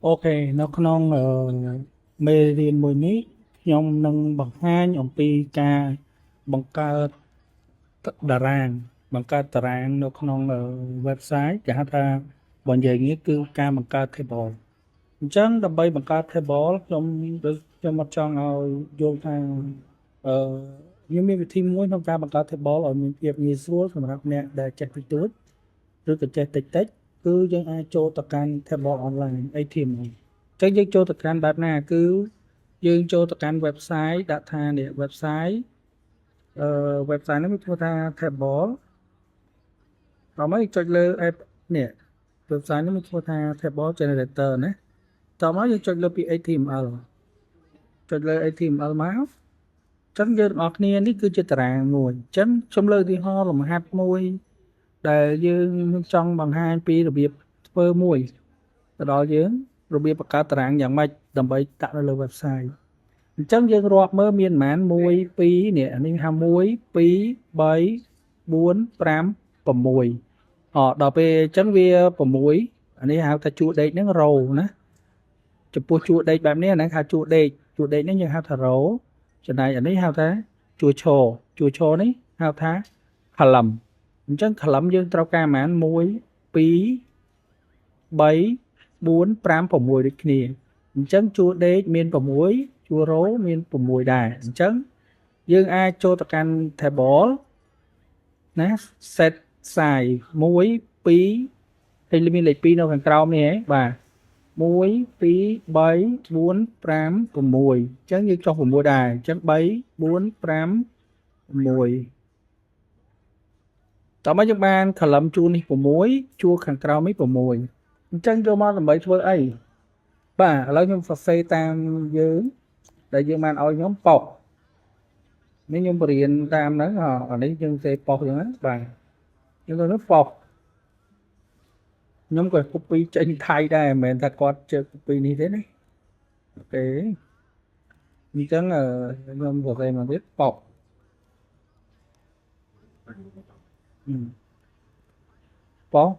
OK នៅក្នុងមេរៀនមួយនេះខ្ញុំនឹងបង្ហាញអំពីការបង្កើតតារាងបង្កើតតារាងនៅក្នុង website គេហៅថាបើនិយាយងាយគឺការបង្កើត table អញ្ចឹងដើម្បីបង្កើត table ខ្ញុំខ្ញុំអត់ចង់ឲ្យយល់ថាអឺខ្ញុំមានវិធីមួយក្នុងការបង្កើត table ឲ្យមានភាពងាយស្រួលសម្រាប់អ្នកដែលចេះតិចតួចឬក៏ចេះតិចតិចគឺយើងអាចចូលទៅកាន់ table online HTML អញ្ចឹងយើងចូលទៅកាន់បែបណាគឺយើងចូលទៅកាន់ website ដាក់ថានេះ website website ហ្នឹងមានឈ្មោះថា table តោះមកយើងចុចលើ app នេះ website នេះមានឈ្មោះថា table generator ណាតោះមកយើងចុចលើពី HTML ចុចលើ HTML មកអញ្ចឹងយើងទាំងអស់គ្នានេះគឺជាតារាងមួយអញ្ចឹងខ្ញុំលើកឧទាហរណ៍លំហាត់មួយដែលយើងចង់បង្ហាញពីរបៀបធ្វើមួយទៅដល់យើងរបៀបបង្កើតតារាងយ៉ាងម៉េចដើម្បីដាក់នៅលើ website អញ្ចឹងយើងរាប់មើលមានប្រហែល1 2នេះអានេះហៅ1 2 3 4 5 6អដល់ពេលអញ្ចឹងវា6អានេះហៅថាជួរដេកហ្នឹង row ណាចំពោះជួរដេកបែបនេះអាហ្នឹងហៅជួរដេកជួរដេកហ្នឹងយើងហៅថា row ចំណែកអានេះហៅថាជួរឈរជួរឈរនេះហៅថា column អញ្ចឹង column យើងត្រូវការប្រហែល1 2 3 4 5 6ដូចគ្នាអញ្ចឹងជួរដេកមាន6ជួរ row មាន6ដែរអញ្ចឹងយើងអាចចូលទៅកាន់ table ណា set size 1 2ហើយមានលេខ2នៅខាងក្រោមនេះហ៎បាទ1 2 3 4 5 6អញ្ចឹងយើងចុះ6ដែរអញ្ចឹង3 4 5 6តោះមកយើងបាន column ជួរនេះ6ជួរខាងក្រោមនេះ6អញ្ចឹងយកមកដើម្បីធ្វើអីបាទឥឡូវខ្ញុំសរសេរតាមយើងដែលយើងបានឲ្យខ្ញុំប៉ុកនេះខ្ញុំបរៀនតាមហ្នឹងអានេះយើងសេប៉ុសអញ្ចឹងណាបាទយើងទៅប៉ុសខ្ញុំក៏ copy ចេញថៃដែរមិនមែនថាគាត់ជើ copy នេះទេណាOK អញ្ចឹងខ្ញុំសរសេរមកទៀតប៉ុកប៉ុស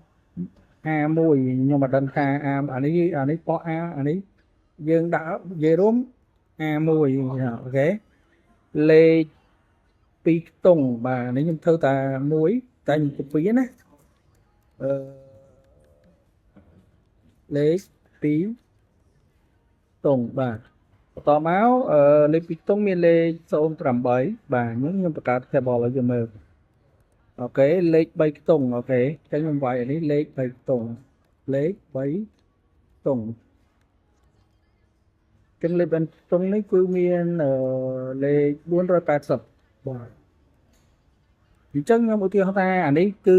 A1 ខ្ញុំមិនដឹងថា A អានេះអានេះប៉ុស A អានេះយើងដាក់និយាយរួម A1 OK លេខ2ខ្ទង់បាទនេះខ្ញុំធ្វើតែមួយតែខ្ញុំ copy ណាអឺលេខ2ខ្ទង់បាទបន្តមកអឺលេខ2ខ្ទង់មានលេខ08បាទខ្ញុំខ្ញុំបង្កើត table ឲ្យយើងមើល OK លេខ3ខ្ទង់ OK អញ្ចឹងខ្ញុំវាយអានេះលេខ3ខ្ទង់លេខ3ខ្ទង់ចឹងលេខ3ខ្ទង់នេះគឺមានលេខ480បាទអញ្ចឹងខ្ញុំឧទាហរណ៍ថាអានេះគឺ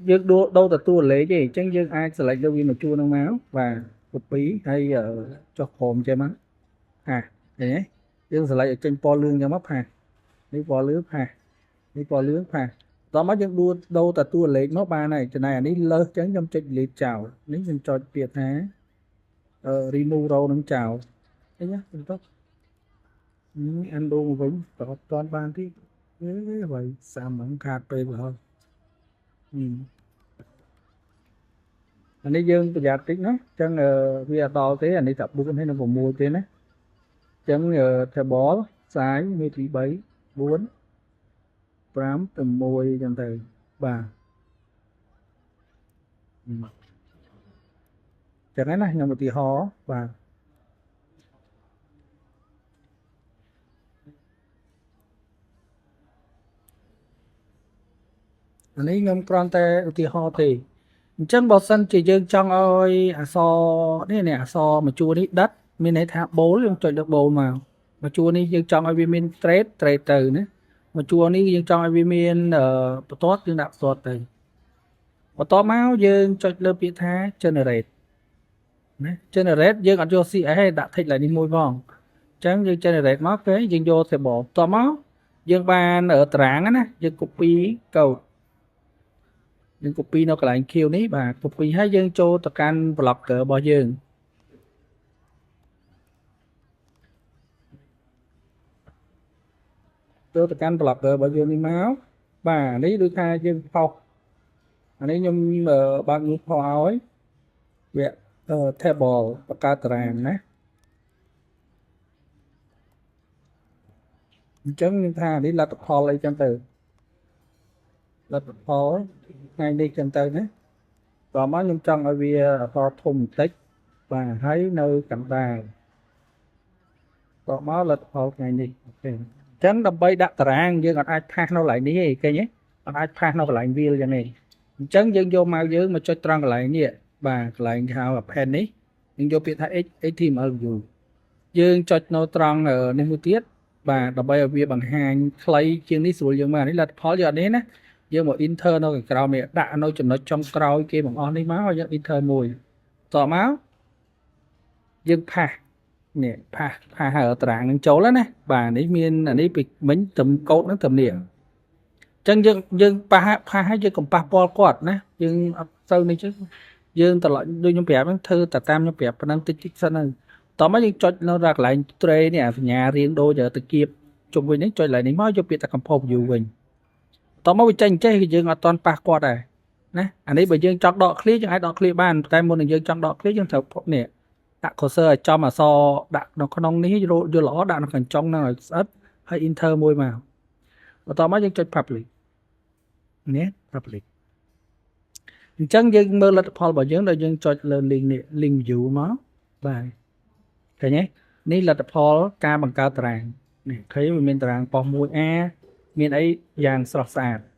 យើងដូរដូរទៅតួលេខទេអញ្ចឹងយើងអាច select លើវាមកជួរនឹងមកបាទ copy ហើយចុះក្រោមចេះមកហាឃើញទេយើង select ឲ្យចេញពណ៌លឿងអញ្ចឹងមក paste នេះពណ៌លឿង paste នេះពណ៌លឿង paste តោះមកយើងដួលដូរតែតួលេខមកបានហើយចំណែកអានេះលើសអញ្ចឹងខ្ញុំចុច delete ចោលនេះខ្ញុំចុចពាក្យថា remove row នឹងចោលអីណាទៅ undo មកវិញប្រកបតាន់បានទីអេអ្វីសាមហ្នឹងខាតពេលទៅហើយអានេះយើងប្រយ័ត្នតិចណាអញ្ចឹងវាអត់ដល់ទេអានេះតែ4ហើយនឹង6ទេណាអញ្ចឹង table size 1 2 3 4 5 6អញ្ចឹងទៅបាទចឹងណាខ្ញុំឧទាហរណ៍បាទអានេះខ្ញុំគ្រាន់តែឧទាហរណ៍ទេអញ្ចឹងបើសិនជាយើងចង់ឲ្យអក្សរនេះនេះអក្សរមួយជួរនេះដិតមានន័យថា bold យើងចុចលើ bold មកមួយជួរនេះយើងចង់ឲ្យវាមាន thread thread ទៅណាមួយជួរនេះយើងចង់ឲ្យវាមានបន្ទាត់យើងដាក់បន្ទាត់ទៅបន្ទាប់មកយើងចុចលើពាក្យថា generate ណា generate យើងអត់យក CSS ទេដាក់ text ឡើងនេះមួយផងអញ្ចឹងយើង generate មកគេយើងយក table បន្ទាប់មកយើងបានតារាងណាយើង copy code យើង copy នៅកន្លែង Q នេះបាទ copy ហើយយើងចូលទៅកាន់ blogger របស់យើងចូលទៅកាន់ blogger របស់យើងនេះមកបាទនេះដូចថាយើងផុសអានេះខ្ញុំបើក new ផុសឲ្យវគ្គ table បង្កើតតារាងណាអញ្ចឹងខ្ញុំថានេះលទ្ធផលអីចឹងទៅលទ្ធផលថ្ងៃនេះចឹងទៅណាតោះមកខ្ញុំចង់ឲ្យវាអក្សរធំបន្តិចបាទហើយនៅកណ្ដាលតោះមកលទ្ធផលថ្ងៃនេះOK អញ្ចឹងដើម្បីដាក់តារាងយើងអត់អាច paste នៅកន្លែងនេះទេឃើញទេអត់អាច paste នៅកន្លែងវាលចឹងទេអញ្ចឹងយើងយកមកយើងមកចុចត្រង់កន្លែងនេះបាទកន្លែងគេហៅ append នេះយើងយកពាក្យថា HTML view យើងចុចនៅត្រង់នេះមួយទៀតបាទដើម្បីឲ្យវាបង្ហាញខ្លីជាងនេះស្រួលយើងមកនេះលទ្ធផលយើងអត់នេះណាយើងមក enter នៅខាងក្រោមនេះដាក់នៅចំណុចចុងក្រោយគេបង្អស់នេះមកហើយយើង enter មួយតមកយើង paste នេះ paste paste ហើយតារាងនឹងចូលណាបាទនេះមានអានេះពីមិញត្រឹមកូដហ្នឹងត្រឹមនេះអញ្ចឹងយើងយើងប៉ះ paste ហើយយើងកុំប៉ះពាល់គាត់ណាយើងអត់សូវនេះចឹងយើងត្រឡប់ដូចខ្ញុំប្រាប់ហ្នឹងធ្វើតែតាមខ្ញុំប្រាប់ប៉ុណ្ណឹងតិចតិចសិនហើយតោះមកយើងចុចនៅដល់កន្លែង tray នេះអាសញ្ញារៀងដូចតាគៀបជុំវិញនេះចុចកន្លែងនេះមកយកពាក្យថា compose view វិញតោះមកវាចេញចេះគឺយើងអត់តន់ប៉ះគាត់ដែរណាអានេះបើយើងចង់ដក clear យើងអាចដក clear បានតែមុននឹងយើងចង់ដក clear យើងត្រូវនេះដាក់ cursor ឲ្យចំអក្សរដាក់នៅក្នុងនេះយល់ល្អដាក់នៅខាងចុងហ្នឹងឲ្យស្អិតហើយ enter មួយមកបន្ទាប់មកយើងចុច publish នេះ publish អញ្ចឹងយើងមើលលទ្ធផលរបស់យើងដល់យើងចុចលើ link នេះ link view មកបាទឃើញទេនេះលទ្ធផលការបង្កើតតារាងនេះឃើញវាមានតារាងប៉ុស្ 1A មានអីយ៉ាងស្រស់ស្អាត។